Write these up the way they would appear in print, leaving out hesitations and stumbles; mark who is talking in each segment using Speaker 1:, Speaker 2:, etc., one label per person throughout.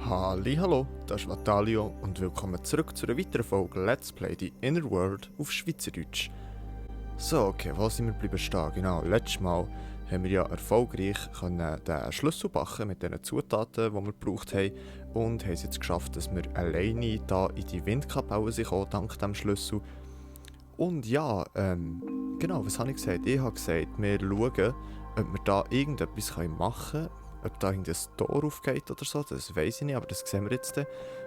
Speaker 1: Hallo, das ist Vatalio und willkommen zurück zu einer weiteren Folge Let's Play The Inner World auf Schweizerdeutsch. So, okay, wo sind wir geblieben stehen? Genau, letztes Mal haben wir ja erfolgreich den Schlüssel backen mit den Zutaten, die wir gebraucht haben, und haben es jetzt geschafft, dass wir alleine hier in die Windkapelle sind gekommen, dank diesem Schlüssel. Und ja, genau, was habe ich gesagt? Ich habe gesagt, wir schauen, ob wir da irgendetwas machen können. Ob da irgendein Tor aufgeht oder so, das weiss ich nicht, aber das sehen wir jetzt.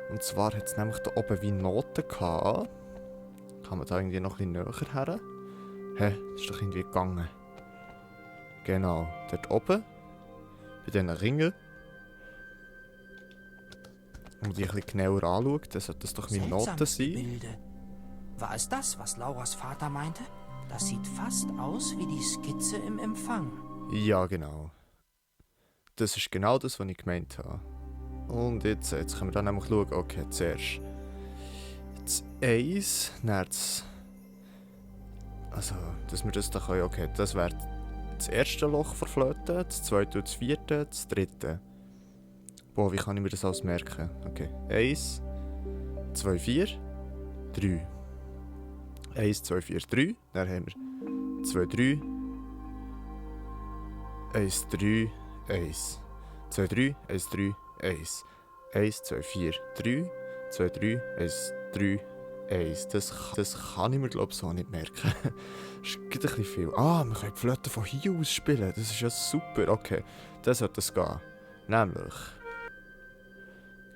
Speaker 1: Und zwar hat es nämlich da oben wie Noten gehabt. Kann man da irgendwie noch ein bisschen näher her? Hä? Das ist doch irgendwie gegangen. Genau, dort oben. Bei diesen Ringen. Wenn man die ein bisschen genauer anschaut, dann sollte das doch wie Noten sein.
Speaker 2: Gebilde. War es das, was Lauras Vater meinte? Das sieht fast aus wie die Skizze im Empfang.
Speaker 1: Ja, genau. Das ist genau das, was ich gemeint habe. Und jetzt können wir dann nämlich schauen, okay, zuerst das 1, dann das... Also, dass wir das da können, okay, das wäre das erste Loch der Flöte, das zweite und das vierte, das dritte. Boah, wie kann ich mir das alles merken? Okay, 1, 2, 4, 3. 1, 2, 4, 3. Dann haben wir 2, 3. 1, 3, 1. 2, 3, 1, 3, 1. 1, 2, 4, 3. 2, 3, 1, 3, 1. Das kann ich mir, glaube ich, so nicht merken. Das ist ein bisschen viel. Ah, wir können die Flöte von hier aus spielen. Das ist ja super. Okay, das sollte es gehen. Nämlich...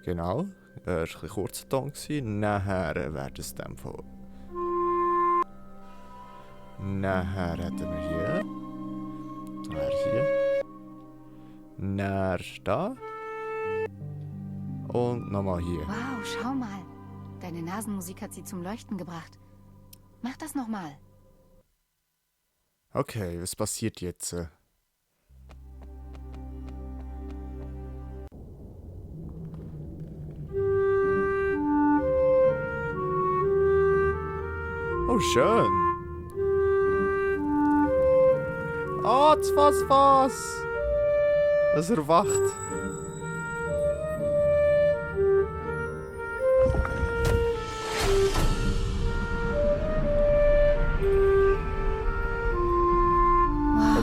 Speaker 1: Genau, das war ein bisschen kurzer Ton. Nachher wäre das dann von... Nachher hätten wir hier... Dann hier... Dann da... Und nochmal hier.
Speaker 3: Wow, schau mal. Deine Nasenmusik hat sie zum Leuchten gebracht. Mach das nochmal.
Speaker 1: Okay, was passiert jetzt? Oh, schön. Ah, was? Es erwacht.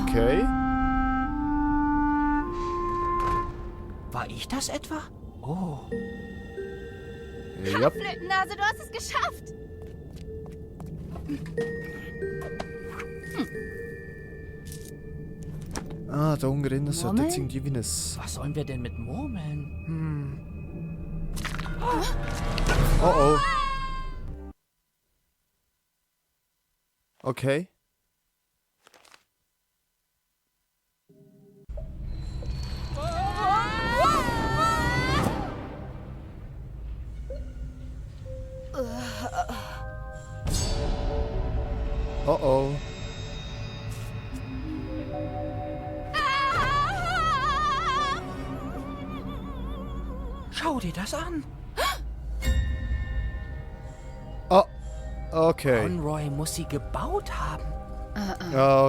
Speaker 1: Okay.
Speaker 2: War ich das etwa? Oh.
Speaker 1: Ja.
Speaker 3: Flötennase, du hast es geschafft!
Speaker 1: Ah, da unten drin sollte jetzt
Speaker 3: Murmeln?
Speaker 1: irgendwie wie ein...
Speaker 2: Was sollen wir denn mit Murmeln?
Speaker 1: Oh. Okay. Oh.
Speaker 2: Schau dir das an.
Speaker 1: Oh. Okay.
Speaker 2: Conroy muss sie gebaut haben.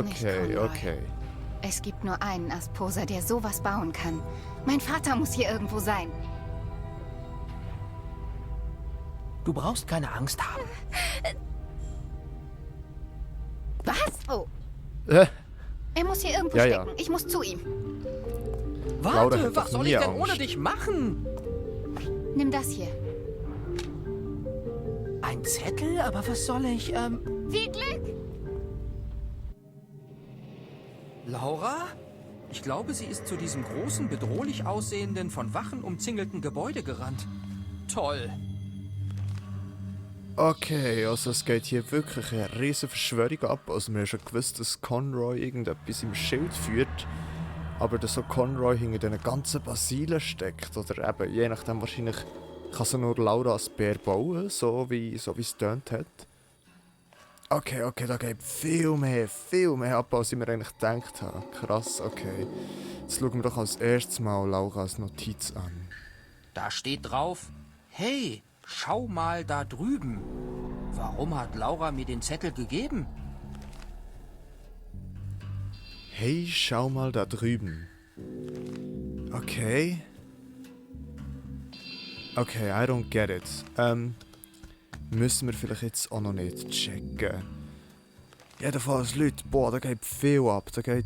Speaker 3: Nicht Conroy.
Speaker 1: Okay.
Speaker 3: Es gibt nur einen Asposer, der sowas bauen kann. Mein Vater muss hier irgendwo sein.
Speaker 2: Du brauchst keine Angst haben.
Speaker 3: Was? Oh,
Speaker 1: Äh,
Speaker 3: er muss hier irgendwo
Speaker 1: Ja.
Speaker 3: stecken. Ich muss zu ihm.
Speaker 1: Laura
Speaker 2: Warte,
Speaker 1: hat doch
Speaker 2: was soll
Speaker 1: nie
Speaker 2: ich denn
Speaker 1: Angst.
Speaker 2: ohne dich machen?
Speaker 3: Nimm das hier.
Speaker 2: Ein Zettel? Aber was soll ich,
Speaker 3: Viel Glück!
Speaker 2: Laura? Ich glaube, sie ist zu diesem großen, bedrohlich aussehenden, von Wachen umzingelten Gebäude gerannt. Toll.
Speaker 1: Okay, also es geht hier wirklich eine riesige Verschwörung ab. Also wir haben schon gewusst, dass Conroy irgendetwas im Schild führt. Aber dass so Conroy hinter diesen ganzen Basilen steckt. Oder eben, je nachdem wahrscheinlich kann so nur Laura als Bär bauen, so wie es tönt hat. Okay, da geht viel mehr ab, als ich mir eigentlich gedacht habe. Krass, okay. Jetzt schauen wir doch als erstes mal Lauras Notiz an.
Speaker 2: Da steht drauf, hey, schau mal da drüben. Warum hat Laura mir den Zettel gegeben?
Speaker 1: Hey, schau mal da drüben. Okay. Okay, I don't get it. Müssen wir vielleicht jetzt auch noch nicht checken. Jedenfalls, Leute, boah, da geht viel ab. Da geht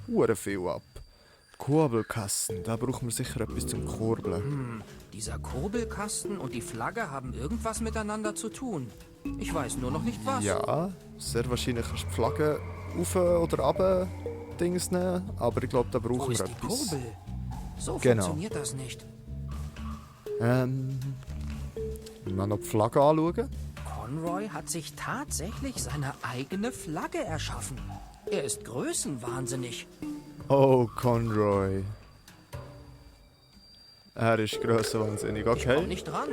Speaker 1: hure viel ab. Kurbelkasten, da braucht man sicher etwas zum Kurbeln.
Speaker 2: Dieser Kurbelkasten und die Flagge haben irgendwas miteinander zu tun. Ich weiß nur noch nicht was.
Speaker 1: Ja, sehr wahrscheinlich kannst du die Flagge rauf oder runter Dings nehmen, aber ich glaube, da
Speaker 2: Wo
Speaker 1: brauchen wir
Speaker 2: ist die
Speaker 1: etwas.
Speaker 2: Kurbel? So
Speaker 1: Genau.
Speaker 2: funktioniert das nicht.
Speaker 1: Mal noch die Flagge anschauen.
Speaker 2: Conroy hat sich tatsächlich seine eigene Flagge erschaffen. Er ist größenwahnsinnig.
Speaker 1: Oh, Conroy. Er ist grössenwahnsinnig,
Speaker 2: Ich komm
Speaker 1: okay.
Speaker 2: nicht dran.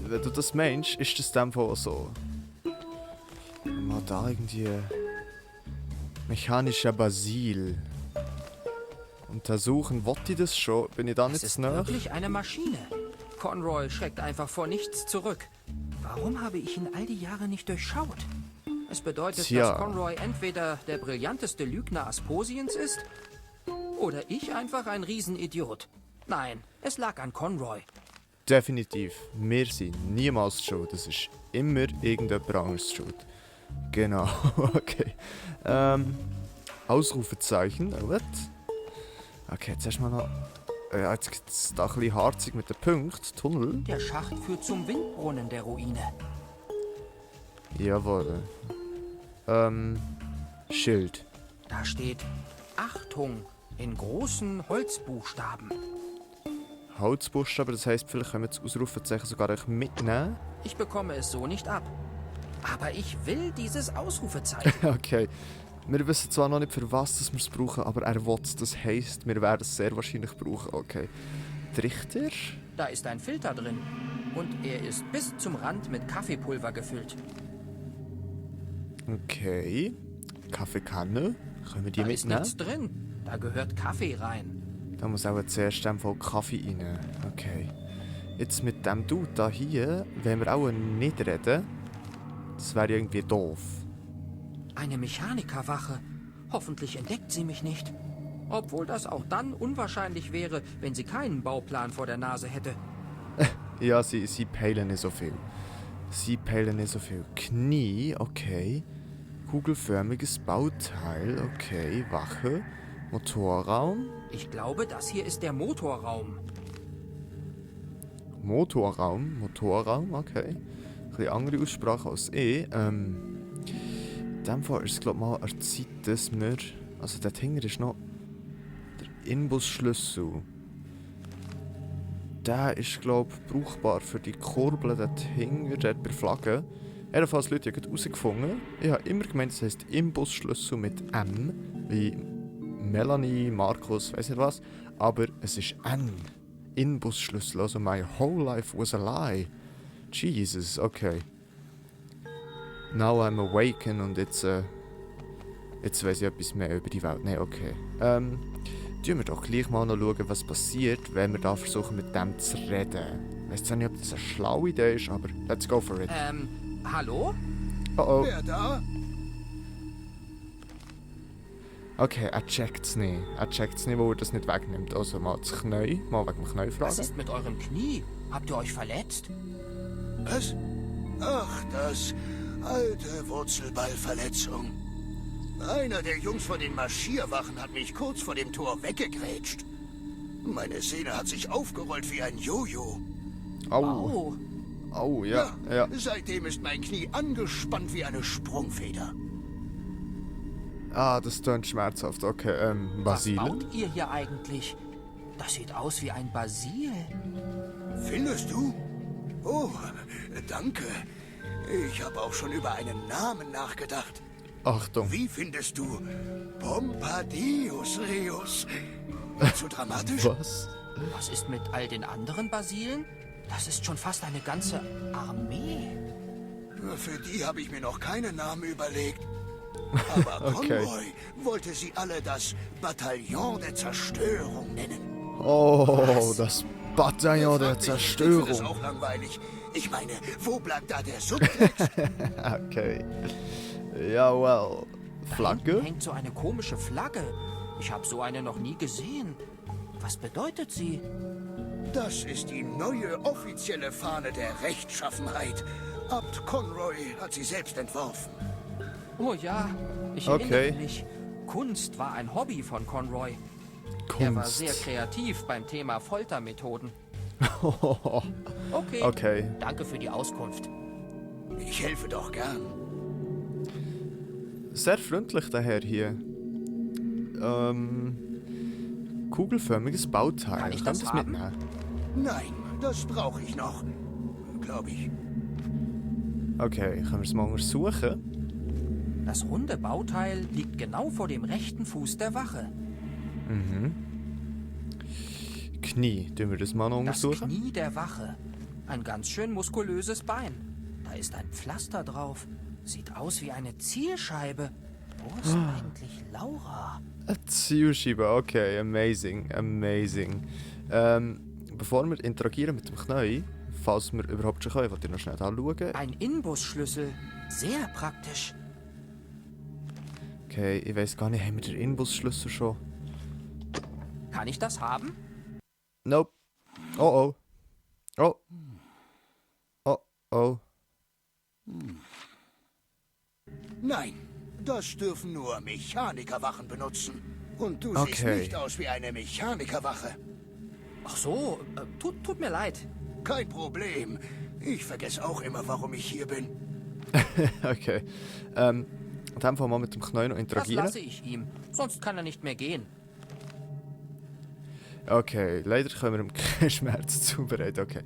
Speaker 1: Wenn du das meinst, ist das in dem Fall auch so. Mal da irgendwie... Mechanischer Basil. Untersuchen, wollte ich das schon? Bin ich da
Speaker 2: Es
Speaker 1: nicht
Speaker 2: ist
Speaker 1: zu nah?
Speaker 2: wirklich eine Maschine. Conroy schreckt einfach vor nichts zurück. Warum habe ich ihn all die Jahre nicht durchschaut? Es bedeutet,
Speaker 1: Tja.
Speaker 2: dass Conroy entweder der brillanteste Lügner Asposiens ist oder ich einfach ein Riesenidiot. Nein, es lag an Conroy.
Speaker 1: Definitiv. Wir sind niemals schuld. Das ist immer irgendjemand anderes schuld. Genau, okay. Ausrufezeichen, what? Okay, jetzt erstmal noch... Ja, jetzt gibt es da ein bisschen harzig mit den Punkten. Tunnel.
Speaker 2: Der Schacht führt zum Windbrunnen der Ruine.
Speaker 1: Jawohl. Schild.
Speaker 2: Da steht Achtung in großen Holzbuchstaben.
Speaker 1: Holzbuchstaben, das heisst, vielleicht können wir das Ausrufezeichen sogar euch mitnehmen.
Speaker 2: Ich bekomme es so nicht ab. Aber ich will dieses Ausrufezeichen.
Speaker 1: Okay. Wir wissen zwar noch nicht, für was wir es brauchen, aber er will es. Das heisst, wir werden es sehr wahrscheinlich brauchen. Okay. Trichter?
Speaker 2: Da ist ein Filter drin. Und er ist bis zum Rand mit Kaffeepulver gefüllt.
Speaker 1: Okay. Kaffeekanne. Können wir die
Speaker 2: Da ist
Speaker 1: mitnehmen?
Speaker 2: nichts drin. Da gehört Kaffee rein.
Speaker 1: Da muss auch zuerst voll Kaffee rein. Okay. Jetzt mit dem Dude da hier, wenn wir auch nicht reden, das wäre irgendwie doof.
Speaker 2: Eine Mechanikerwache. Hoffentlich entdeckt sie mich nicht. Obwohl das auch dann unwahrscheinlich wäre, wenn sie keinen Bauplan vor der Nase hätte.
Speaker 1: Ja, sie peilen nicht so viel. Sie peilen nicht so viel. Knie, okay. Kugelförmiges Bauteil, okay. Wache. Motorraum.
Speaker 2: Ich glaube, das hier ist der Motorraum.
Speaker 1: Motorraum, okay. Ein bisschen andere Aussprache als in dem Fall ist es, glaube ich, mal an der Zeit, dass wir... Also, dort hinten ist noch der Inbusschlüssel. Der ist, glaube ich, brauchbar für die Kurbel dort hinten, dort bei der Flagge. Jedenfalls, Leute, ich habe herausgefunden. Ich habe immer gemeint, es heisst Imbusschlüssel mit M, wie Melanie, Markus, weiss nicht was. Aber es ist N. Inbusschlüssel, also my whole life was a lie. Jesus, okay. Now I'm awakened und jetzt weiss ich etwas mehr über die Welt. Nein, okay. Tun wir doch gleich mal noch schauen, was passiert, wenn wir da versuchen, mit dem zu reden. Ich weiss zwar nicht, ob das eine schlaue Idee ist, aber let's go for it.
Speaker 2: Hallo?
Speaker 1: Oh oh.
Speaker 4: Wer da?
Speaker 1: Okay, er checkt's nicht. Er checkt's nicht, wo er das nicht wegnimmt. Also mal das Knie, mal wegen dem Knie
Speaker 2: Was
Speaker 1: fragen.
Speaker 2: ist mit eurem Knie? Habt ihr euch verletzt?
Speaker 4: Was? Ach, das alte Wurzelballverletzung. Einer der Jungs von den Marschierwachen hat mich kurz vor dem Tor weggegrätscht. Meine Sehne hat sich aufgerollt wie ein Jojo.
Speaker 1: Au.
Speaker 2: Oh,
Speaker 1: Oh, ja. Ja.
Speaker 4: Seitdem ist mein Knie angespannt wie eine Sprungfeder.
Speaker 1: Ah, das klingt schmerzhaft. Okay,
Speaker 2: was
Speaker 1: Basil.
Speaker 2: baut ihr hier eigentlich? Das sieht aus wie ein Basil.
Speaker 4: Findest du? Oh, danke. Ich habe auch schon über einen Namen nachgedacht.
Speaker 1: Achtung.
Speaker 4: Wie findest du Pompadius Reus? Zu dramatisch?
Speaker 1: Was?
Speaker 2: Was ist mit all den anderen Basilen? Das ist schon fast eine ganze Armee.
Speaker 4: Für die habe ich mir noch keinen Namen überlegt. Aber
Speaker 1: Okay.
Speaker 4: Conroy wollte sie alle das Bataillon der Zerstörung nennen.
Speaker 1: Oh, das Bataillon der
Speaker 4: Frag mich, ich finde das
Speaker 1: Zerstörung.
Speaker 4: auch langweilig. Ich meine, wo bleibt da der Subtext?
Speaker 1: Okay. Ja, well. Flagge?
Speaker 2: Hängt so eine komische Flagge. Ich habe so eine noch nie gesehen. Was bedeutet sie?
Speaker 4: Das ist die neue offizielle Fahne der Rechtschaffenheit. Abt Conroy hat sie selbst entworfen.
Speaker 2: Oh ja, ich
Speaker 1: Okay.
Speaker 2: erinnere mich. Kunst war ein Hobby von Conroy. Er war sehr
Speaker 1: Kunst.
Speaker 2: kreativ beim Thema Foltermethoden. Okay.
Speaker 1: Okay.
Speaker 2: Danke für die Auskunft.
Speaker 4: Ich helfe doch gern.
Speaker 1: Sehr freundlich, der Herr hier. Kugelförmiges Bauteil.
Speaker 2: Kann ich
Speaker 1: Kann
Speaker 2: das
Speaker 1: das
Speaker 2: haben?
Speaker 1: mitnehmen?
Speaker 4: Nein, das brauche ich noch. Glaube ich.
Speaker 1: Okay, können wir es mal untersuchen?
Speaker 2: Das runde Bauteil liegt genau vor dem rechten Fuß der Wache.
Speaker 1: Knie, tun wir das mal noch
Speaker 2: Das
Speaker 1: untersuchen?
Speaker 2: Knie der Wache. Ein ganz schön muskulöses Bein. Da ist ein Pflaster drauf. Sieht aus wie eine Zielscheibe. Wo ist eigentlich Laura?
Speaker 1: Eine Zielscheibe, okay, amazing, amazing. Bevor wir interagieren mit dem Knie, falls wir überhaupt schon können, wollte ich noch schnell anschauen.
Speaker 2: Ein Inbusschlüssel. Sehr praktisch.
Speaker 1: Okay, ich weiß gar nicht, haben wir den Inbusschlüssel schon?
Speaker 2: Kann ich das haben?
Speaker 1: Nope. Oh oh. Oh. Oh oh.
Speaker 4: Nein, das dürfen nur Mechanikerwachen benutzen. Und du siehst
Speaker 1: Okay.
Speaker 4: nicht aus wie eine Mechanikerwache.
Speaker 2: Ach so, tut mir leid.
Speaker 4: Kein Problem. Ich vergesse auch immer, warum ich hier bin.
Speaker 1: Okay. In dem Fall mal mit dem Knie noch
Speaker 2: Das
Speaker 1: interagieren.
Speaker 2: lasse ich ihm. Sonst kann er nicht mehr gehen.
Speaker 1: Okay, leider können wir ihm keinen Schmerz zubereiten. Okay.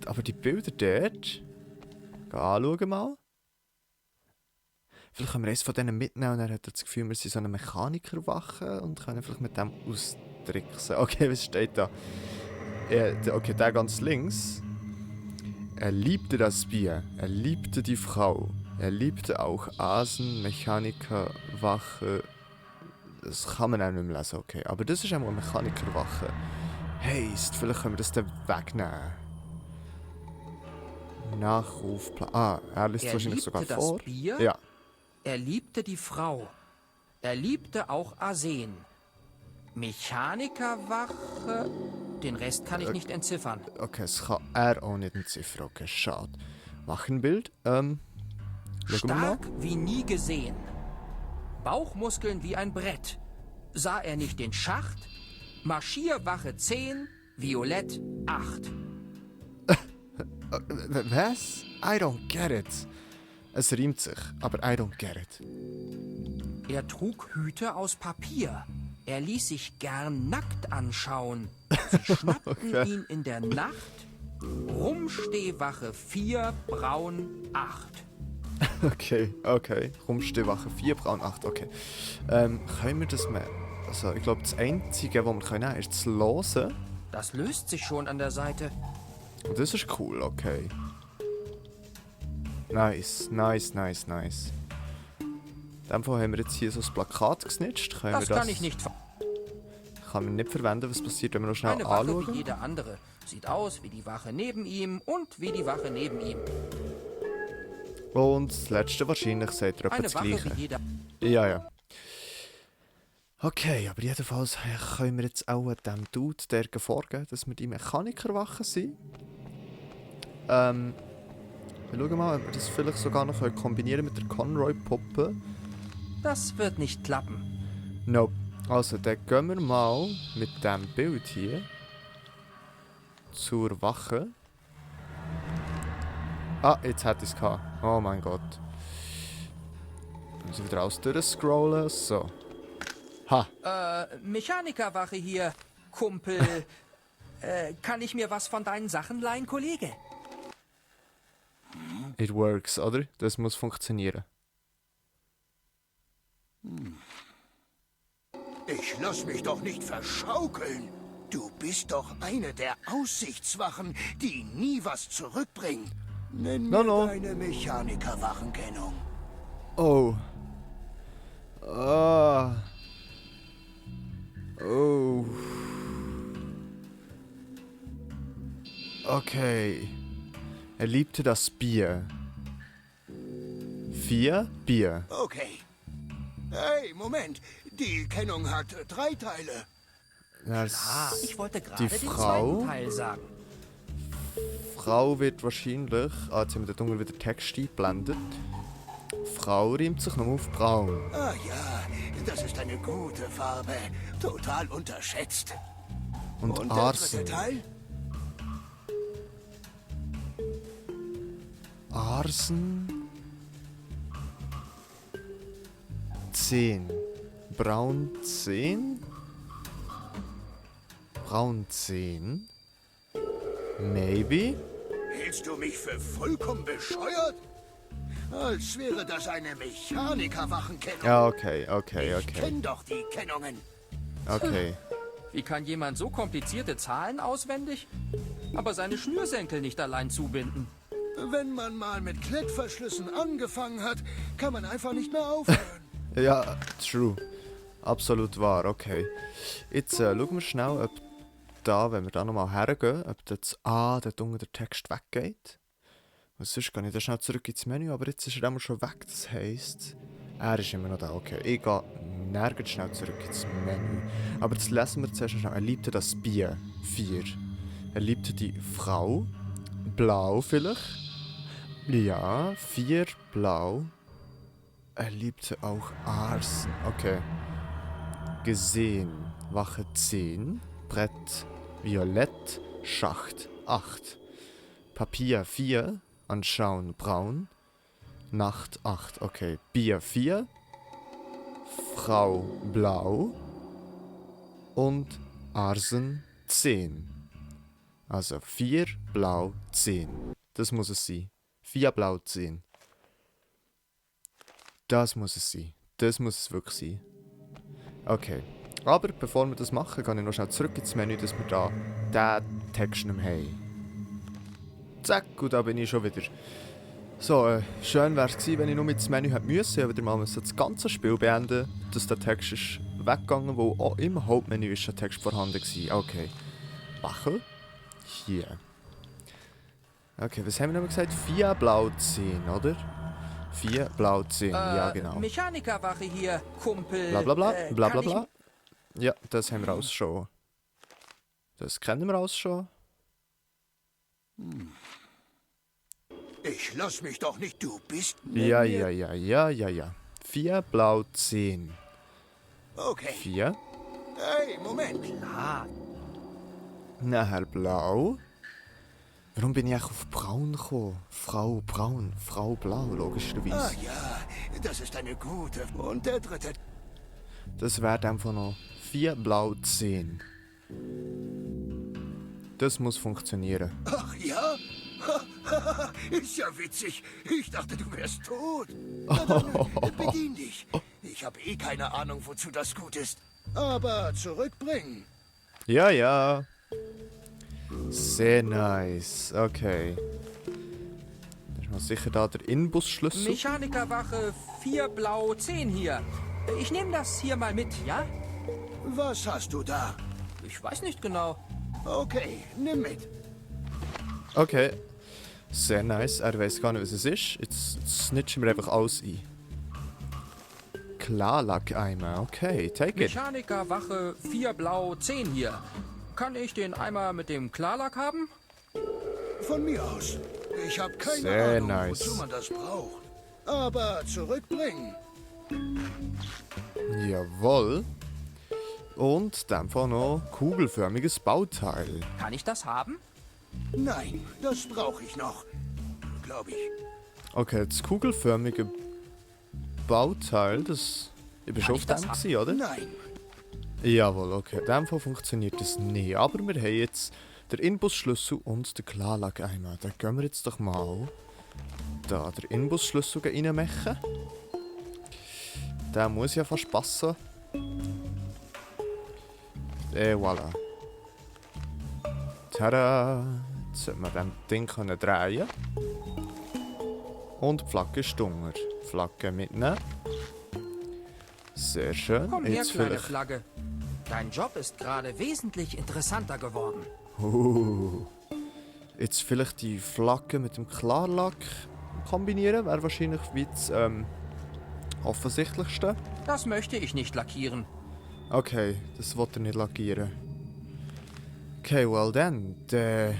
Speaker 1: Aber die Bilder dort. Geh anschauen mal. Vielleicht können wir eines von denen mitnehmen und dann hat er das Gefühl, wir sind so eine Mechanikerwache und können vielleicht mit dem austricksen. Okay, was steht da? Okay, der ganz links. Er liebte das Bier. Er liebte die Frau. Er liebte auch Asen, Mechaniker, Wache. Das kann man auch nicht mehr lesen, okay. Aber das ist einmal eine Mechanikerwache. Heisst, vielleicht können wir das dann wegnehmen. Nachrufplan. Ah, er liest
Speaker 2: Er
Speaker 1: wahrscheinlich
Speaker 2: liebte
Speaker 1: sogar
Speaker 2: das
Speaker 1: vor.
Speaker 2: Bier?
Speaker 1: Ja.
Speaker 2: Er liebte die Frau. Er liebte auch Arsen. Mechanikerwache. Den Rest kann ich nicht entziffern.
Speaker 1: Okay, das kann er auch nicht entziffern. Okay, schade. Wachenbild. Schauen wir mal.
Speaker 2: Stark wie nie gesehen. Bauchmuskeln wie ein Brett. Sah er nicht den Schacht? Marschierwache 10, Violett 8.
Speaker 1: Was? I don't get it. Es reimt sich, aber I don't get it.
Speaker 2: Er trug Hüte aus Papier. Er ließ sich gern nackt anschauen. Sie schnappten ihn in der Nacht. Rumstehwache 4, Braun 8.
Speaker 1: Okay. Rumstehwache 4, Braun 8, okay. Können wir das mal... Also, ich glaube, das Einzige, was wir nehmen können, ist das Losen.
Speaker 2: Das löst sich schon an der Seite.
Speaker 1: Und das ist cool, okay. Nice. In dem Fall haben wir jetzt hier so ein Plakat gesnitcht. Können
Speaker 2: Das
Speaker 1: wir
Speaker 2: kann ich nicht.
Speaker 1: Kann man nicht verwenden, was passiert, wenn wir noch schnell
Speaker 2: Eine Wache
Speaker 1: anschauen.
Speaker 2: wie jede andere. Sieht aus wie die Wache neben ihm und wie die Wache neben ihm.
Speaker 1: Und das letzte wahrscheinlich sagt er etwa
Speaker 2: Eine
Speaker 1: das
Speaker 2: Wache
Speaker 1: Gleiche.
Speaker 2: wie jeder.
Speaker 1: Ja. Okay, aber jedenfalls können wir jetzt auch dem Dude der vorgeben, dass wir die Mechanikerwache sind. Wir schauen mal, ob wir das vielleicht sogar noch kombinieren mit der Conroy-Puppe.
Speaker 2: Das wird nicht klappen.
Speaker 1: Nope. Also, dann gehen wir mal mit diesem Bild hier zur Wache. Ah, jetzt hätte ich es gehabt. Oh mein Gott. Müssen wir wieder alles durchscrollen. So. Ha.
Speaker 2: Mechanikerwache hier, Kumpel. Kann ich mir was von deinen Sachen leihen, Kollege?
Speaker 1: It works, oder? Das muss funktionieren.
Speaker 4: Ich lass mich doch nicht verschaukeln. Du bist doch eine der Aussichtswachen, die nie was zurückbringen. Nenn mir
Speaker 1: No.
Speaker 4: deine Mechanikerwachenkennung.
Speaker 1: Oh. Ah. Oh. Okay. Er liebte das Bier. 4 Bier.
Speaker 4: Okay. Hey, Moment. Die Kennung hat 3 Teile.
Speaker 2: Ich wollte gerade
Speaker 1: die
Speaker 2: den
Speaker 1: Frau.
Speaker 2: zweiten Teil sagen.
Speaker 1: Frau wird wahrscheinlich... Ah, jetzt haben wir da wieder Text eingeblendet. Frau reimt sich noch auf braun.
Speaker 4: Ah ja, das ist eine gute Farbe. Total unterschätzt.
Speaker 1: Und
Speaker 4: der dritte
Speaker 1: Arsen.
Speaker 4: Teil?
Speaker 1: Arsen. 10. Braun 10. Braun 10. Maybe.
Speaker 4: Hältst du mich für vollkommen bescheuert? Als wäre das eine Mechanikerwachenkennung.
Speaker 1: Ja, okay.
Speaker 4: Ich kenn doch die Kennungen.
Speaker 1: Okay.
Speaker 2: Wie kann jemand so komplizierte Zahlen auswendig, aber seine Schnürsenkel nicht allein zubinden?
Speaker 4: Wenn man mal mit Klettverschlüssen angefangen hat, kann man einfach nicht mehr aufhören.
Speaker 1: Ja, true. Absolut wahr, okay. Jetzt schauen wir schnell, ob da, wenn wir da nochmal hergehen, ob das dort unten der Text weggeht. Und sonst gehe ich dann schnell zurück ins Menü, aber jetzt ist er immer schon weg, das heisst, er ist immer noch da, okay. Ich gehe nirgends schnell zurück ins Menü. Aber jetzt lesen wir zuerst schnell. Er liebte das Bier, 4. Er liebte die Frau, blau vielleicht. Ja, 4 blau. Er liebte auch Arsen, okay. Gesehen, Wache 10. Brett, violett, Schacht, 8. Papier 4, anschauen, braun. Nacht 8, okay. Bier 4. Frau, blau. Und Arsen 10. Also 4, blau, 10. Das muss es sein. 4, blau, 10. Das muss es sein. Das muss es wirklich sein. Okay. Aber bevor wir das machen, gehe ich noch schnell zurück ins Menü, dass wir da diesen Text nicht mehr haben. Zack, und da bin ich schon wieder. So, schön wäre es gewesen, wenn ich nur mit dem Menü hätte müssen. Ich wieder mal das ganze Spiel beenden, dass der Text ist weggegangen, wo auch im Hauptmenü ist der Text vorhanden war. Okay. Wache. Hier. Okay, was haben wir nochmal gesagt? 4 blau 10, oder? 4 blau 10, ja genau.
Speaker 2: Mechanikerwache hier, Kumpel.
Speaker 1: Bla bla bla, bla bla
Speaker 2: kann
Speaker 1: bla. Ja, das haben wir alles schon. Das kennen wir alles schon.
Speaker 4: Ich lass mich doch nicht, du bist...
Speaker 1: Ja. 4 blau 10.
Speaker 4: Okay.
Speaker 1: 4.
Speaker 4: Hey, Moment.
Speaker 1: Nachher blau. Warum bin ich eigentlich auf braun gekommen? Frau braun, Frau blau,
Speaker 4: Ah
Speaker 1: logischerweise.
Speaker 4: ja, das ist eine gute... Und der dritte...
Speaker 1: Das wäre einfach noch 4 blau 10. Das muss funktionieren.
Speaker 4: Ach ja? Ist ja witzig. Ich dachte, du wärst tot. Na dann, bedien dich. Ich habe eh keine Ahnung, wozu das gut ist. Aber zurückbringen.
Speaker 1: Ja. Sehr nice. Okay. Das ist mal sicher da der Inbusschlüssel.
Speaker 2: Mechanikerwache 4 blau 10 hier. Ich nehme das hier mal mit, ja?
Speaker 4: Was hast du da?
Speaker 2: Ich weiß nicht genau.
Speaker 4: Okay, nimm mit.
Speaker 1: Okay. Sehr nice. Er weiß gar nicht, was es ist. Jetzt snitchen wir einfach alles ein. Klarlackeimer. Okay, take it.
Speaker 2: Mechanikerwache 4 blau 10 hier. Kann ich den Eimer mit dem Klarlack haben?
Speaker 4: Von mir aus. Ich habe keine
Speaker 1: Sehr
Speaker 4: Ahnung,
Speaker 1: nice.
Speaker 4: wozu man das braucht. Aber zurückbringen.
Speaker 1: Jawohl. Und dann noch kugelförmiges Bauteil.
Speaker 2: Kann ich das haben?
Speaker 4: Nein, das brauche ich noch. Glaube ich.
Speaker 1: Okay, das kugelförmige Bauteil, das... Ich bin schon auf
Speaker 2: ich das
Speaker 1: dem
Speaker 2: haben?
Speaker 1: gewesen, oder?
Speaker 4: Nein.
Speaker 1: Jawohl, okay. In dem Fall funktioniert das nicht. Aber wir haben jetzt den Inbusschlüssel und den Klarlackeimer. Da gehen wir jetzt doch mal da den Inbusschlüssel reinmachen. Der muss ja fast passen. Voilà. Tada! Jetzt sollte man das Ding drehen. Und die Flagge ist drunter. Flagge mitnehmen. Sehr schön.
Speaker 2: Komm her,
Speaker 1: Jetzt
Speaker 2: kleine
Speaker 1: vielleicht...
Speaker 2: Flagge. Dein Job ist gerade wesentlich interessanter geworden.
Speaker 1: Jetzt vielleicht die Flagge mit dem Klarlack kombinieren. Wäre wahrscheinlich wie das offensichtlichste.
Speaker 2: Das möchte ich nicht lackieren.
Speaker 1: Okay, das wollte er nicht lackieren. Okay, well dann. Bleiben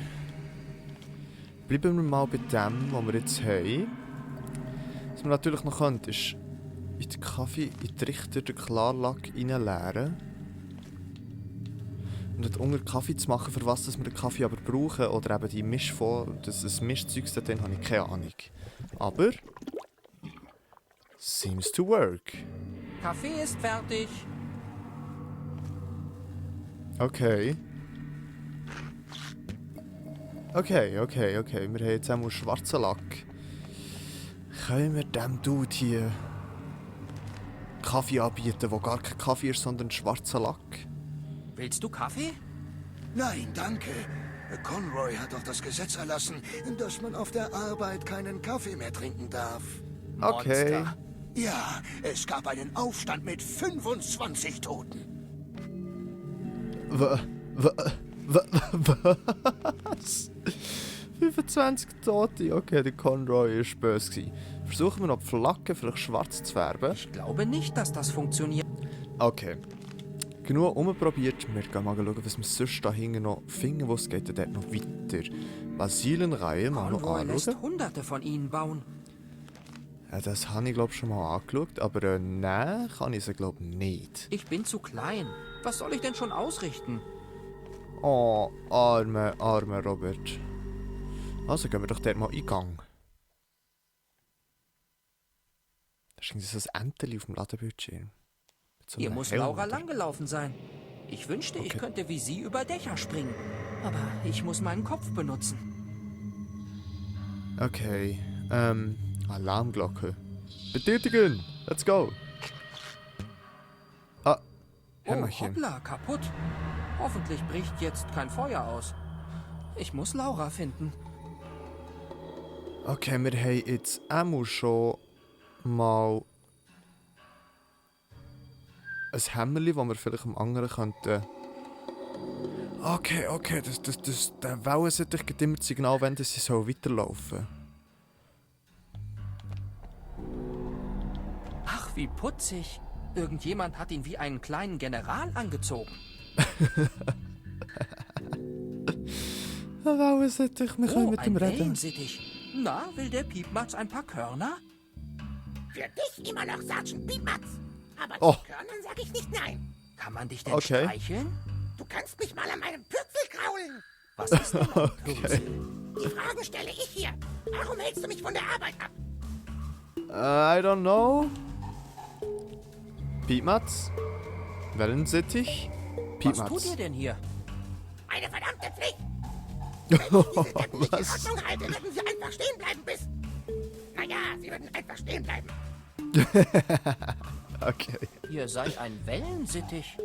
Speaker 1: wir mal bei dem, was wir jetzt haben. Was man natürlich noch könnte, ist in den Kaffee, in den Trichter den Klarlack reinleeren. Und dann unter Kaffee zu machen, für was wir den Kaffee aber brauchen, oder eben die Mischform, das Mischzeug, dann habe ich keine Ahnung. Aber seems to work.
Speaker 2: Kaffee ist fertig.
Speaker 1: Okay. Okay. Wir haben jetzt einmal schwarzen Lack. Können wir dem Dude hier Kaffee anbieten, wo gar kein Kaffee ist, sondern schwarzer Lack?
Speaker 2: Willst du Kaffee?
Speaker 4: Nein, danke. Conroy hat doch das Gesetz erlassen, dass man auf der Arbeit keinen Kaffee mehr trinken darf.
Speaker 1: Okay.
Speaker 2: Monster.
Speaker 4: Ja, es gab einen Aufstand mit 25 Toten.
Speaker 1: Was? 25 Tote? Okay, der Conroy war böse. Versuchen wir noch die Flagge vielleicht schwarz zu färben.
Speaker 2: Ich glaube nicht, dass das funktioniert.
Speaker 1: Okay. Genug umprobiert. Wir gehen mal schauen, was wir sonst da hinten noch finden. Wo es geht dort noch weiter. Basilenreihe mal noch
Speaker 2: Conroy lässt
Speaker 1: anschauen.
Speaker 2: Hunderte von ihnen bauen.
Speaker 1: Ja, das habe ich glaube schon mal angeschaut. Aber nein, kann ich sie glaube nicht.
Speaker 2: Ich bin zu klein. Was soll ich denn schon ausrichten?
Speaker 1: Oh, armer Robert. Also gehen wir doch dort mal in Gang. Da ist irgendwie so ein Enteli auf dem Ladebildschirm. Mit so
Speaker 2: Hier
Speaker 1: einem
Speaker 2: muss
Speaker 1: Helm
Speaker 2: Laura
Speaker 1: oder-
Speaker 2: langgelaufen sein. Ich wünschte, ich
Speaker 1: Okay.
Speaker 2: könnte wie sie über Dächer springen. Aber ich muss meinen Kopf benutzen.
Speaker 1: Okay, Alarmglocke. Betätigen! Let's go! Ah,
Speaker 2: Oh,
Speaker 1: Hämmerchen.
Speaker 2: hoppla, kaputt. Hoffentlich bricht jetzt kein Feuer aus. Ich muss Laura finden.
Speaker 1: Okay, wir haben jetzt einmal schon mal ein Hämmerli, das wir vielleicht am anderen könnten. Okay, der Wellensittich gibt immer das Signal, wenn sie so weiterlaufen.
Speaker 2: Ach, wie putzig. Irgendjemand hat ihn wie einen kleinen General angezogen.
Speaker 1: Der Wellensittich, wir können
Speaker 2: Oh,
Speaker 1: mit
Speaker 2: ein
Speaker 1: ihm reden.
Speaker 2: Wellensittich. Na, will der Piepmatz ein paar Körner?
Speaker 5: Für dich immer noch Sergeant Piepmatz. Aber
Speaker 1: Oh.
Speaker 5: zu Körnern sag ich nicht nein.
Speaker 2: Kann man dich denn
Speaker 1: Okay.
Speaker 2: streicheln?
Speaker 5: Du kannst mich mal an meinem Pürzel kraulen.
Speaker 2: Was ist denn ein Pürzel?
Speaker 5: Die Fragen stelle ich hier. Warum hältst du mich von der Arbeit ab?
Speaker 1: I don't know. Piepmatz? Wellensittich?
Speaker 2: Was
Speaker 1: Piepmatz.
Speaker 2: tut ihr denn hier?
Speaker 5: Eine verdammte Pflicht. Wenn ich diese Deppen nicht in
Speaker 1: Was?
Speaker 5: Ordnung halte, würden sie einfach stehen bleiben bis... Naja, sie würden einfach stehen bleiben.
Speaker 1: Okay.
Speaker 2: Ihr seid ein Wellensittich.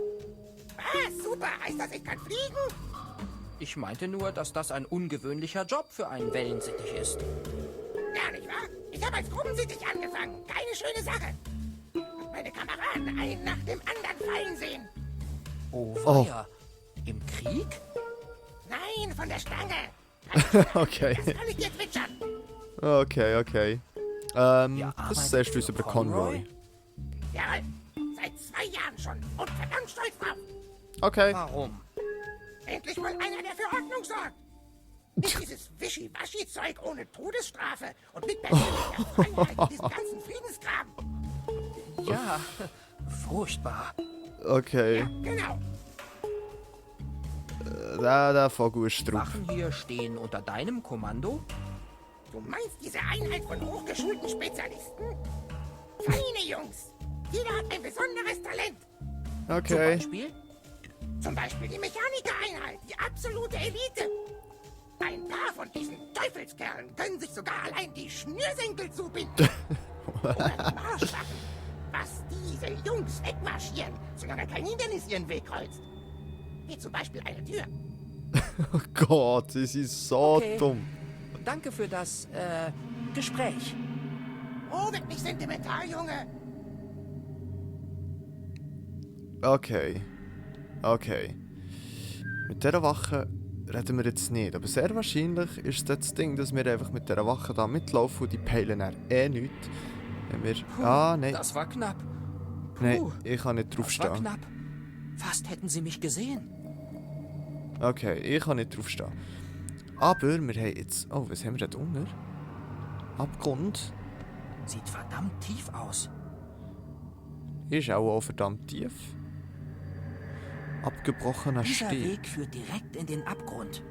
Speaker 5: Was? Super. Heißt das, ich kann fliegen?
Speaker 2: Ich meinte nur, dass das ein ungewöhnlicher Job für einen Wellensittich ist.
Speaker 5: Ja, nicht wahr? Ich habe als Gruppensittich angefangen. Keine schöne Sache. Und meine Kameraden einen nach dem anderen fallen sehen.
Speaker 2: Oh, weia. Im Krieg?
Speaker 5: Nein, von der Stange.
Speaker 1: Okay.
Speaker 5: Das kann ich dir zwitschern.
Speaker 1: Okay.
Speaker 2: Ihr
Speaker 1: Das
Speaker 2: arbeitet
Speaker 1: sagst du uns
Speaker 2: für
Speaker 1: über Conroy.
Speaker 5: Jawohl. Seit 2 Jahren schon. Und verdammt stolz drauf.
Speaker 1: Okay.
Speaker 2: Warum?
Speaker 5: Endlich mal einer, der für Ordnung sorgt. Nicht dieses Wischi-Waschi-Zeug ohne Todesstrafe und mit persönlicher Freiheit und diesen ganzen Friedenskram.
Speaker 2: Ja, furchtbar.
Speaker 1: Okay.
Speaker 5: Genau.
Speaker 1: Der Vogel ist drauf.
Speaker 2: Wachen hier stehen unter deinem Kommando?
Speaker 5: Du meinst diese Einheit von hochgeschulten Spezialisten? Feine Jungs. Jeder hat ein besonderes Talent.
Speaker 2: Zum
Speaker 1: Okay.
Speaker 2: Beispiel?
Speaker 5: Zum Beispiel die Mechanikereinheit, die absolute Elite. Ein paar von diesen Teufelskerlen können sich sogar allein die Schnürsenkel zubinden. Oder die Marschwaffen. Was diese Jungs wegmarschieren, solange kein Hindernis ihren Weg kreuzt. Wie zum Beispiel eine Tür.
Speaker 1: Oh Gott, sie sind so
Speaker 2: Okay.
Speaker 1: dumm.
Speaker 2: Danke für das, Gespräch.
Speaker 5: Oh, wird nicht sentimental, Junge.
Speaker 1: Okay. Mit dieser Wache reden wir jetzt nicht, aber sehr wahrscheinlich ist das Ding, dass wir einfach mit dieser Wache da mitlaufen und die peilen dann nichts. Wenn wir... Nein.
Speaker 2: Das war knapp.
Speaker 1: Nein, ich kann nicht
Speaker 2: Das war
Speaker 1: draufstehen.
Speaker 2: knapp. Fast hätten sie mich gesehen.
Speaker 1: Okay, ich kann nicht draufstehen. Aber wir haben jetzt... Oh, was haben wir da unten? Abgrund.
Speaker 2: Sieht verdammt tief aus.
Speaker 1: Ist auch verdammt tief. Abgebrochener
Speaker 2: Dieser
Speaker 1: Steg.
Speaker 2: Weg führt direkt in den Abgrund.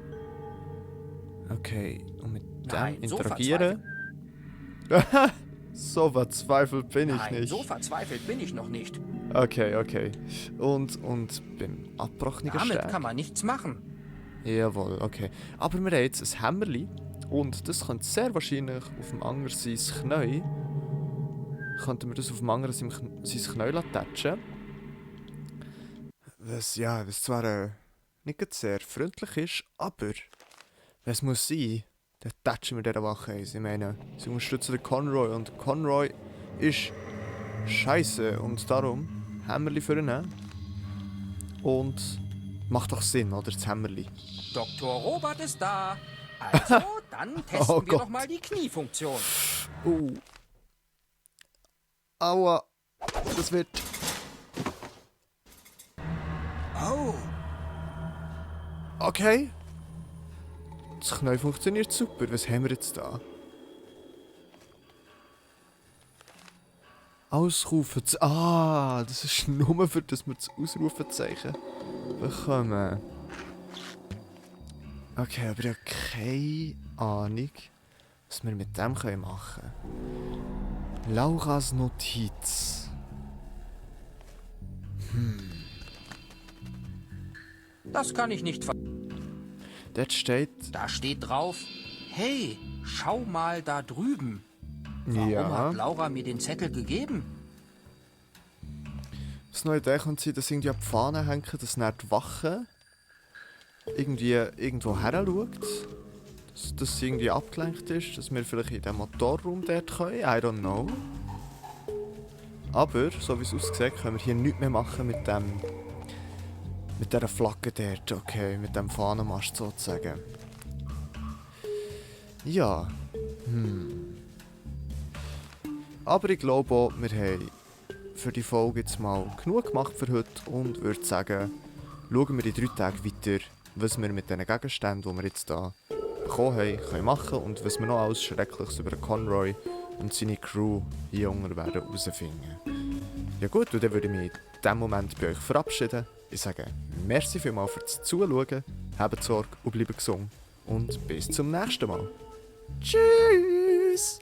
Speaker 1: Okay, und mit
Speaker 2: Nein,
Speaker 1: dem
Speaker 2: so
Speaker 1: interagieren? So verzweifelt bin ich
Speaker 2: Nein,
Speaker 1: nicht.
Speaker 2: so verzweifelt bin ich noch nicht.
Speaker 1: Okay. Und beim abbrochenen
Speaker 2: Damit
Speaker 1: Steg?
Speaker 2: kann man nichts machen.
Speaker 1: Jawohl, okay. Aber wir haben jetzt ein Hämmerli und das könnte sehr wahrscheinlich auf dem anderen sein Knie. Könnten wir das auf dem anderen sein Knie tatschen. Was zwar nicht gerade sehr freundlich ist, aber was muss sein, dann tatschen wir dieser Wache eins. Ich meine, sie unterstützen den Conroy und Conroy ist scheiße und darum Hämmerli für ihn. Und macht doch Sinn, oder? Das Hämmerli.
Speaker 2: Dr. Robert ist da. Also, dann testen
Speaker 1: Oh
Speaker 2: wir
Speaker 1: Gott.
Speaker 2: doch mal die Kniefunktion.
Speaker 1: Aua, das wird...
Speaker 4: Oh,
Speaker 1: Okay. Das Knie funktioniert super. Was haben wir jetzt da? Ausrufezeichen. Ah, das ist nur für das wir das Ausrufezeichen bekommen. Okay, aber ich habe keine Ahnung, was wir mit dem machen können. Lauras Notiz.
Speaker 2: Das kann ich nicht ver...
Speaker 1: Dort steht...
Speaker 2: Da steht drauf, hey, schau mal da drüben. Warum
Speaker 1: Ja.
Speaker 2: hat Laura mir den Zettel gegeben?
Speaker 1: Das neue Idee könnte sein, dass irgendwie an die Fahne hängen, dass nicht die Wache irgendwie irgendwo her schaut. Dass sie irgendwie abgelenkt ist, dass wir vielleicht in den Motorraum dort können. I don't know. Aber, so wie es aussieht, können wir hier nichts mehr machen mit dieser Flagge dort. Okay, mit dem Fahnenmast sozusagen. Ja. Aber ich glaube auch, wir haben für die Folge jetzt mal genug gemacht für heute und würde sagen, schauen wir in 3 Tagen weiter, was wir mit diesen Gegenständen, die wir jetzt hier bekommen haben, können machen und was wir noch alles Schreckliches über Conroy und seine Crew hier unten werden herausfinden. Ja gut, und dann würde ich mich in diesem Moment bei euch verabschieden. Ich sage merci vielmals fürs Zuschauen, habt Sorge und bleibt gesund und bis zum nächsten Mal. Tschüss!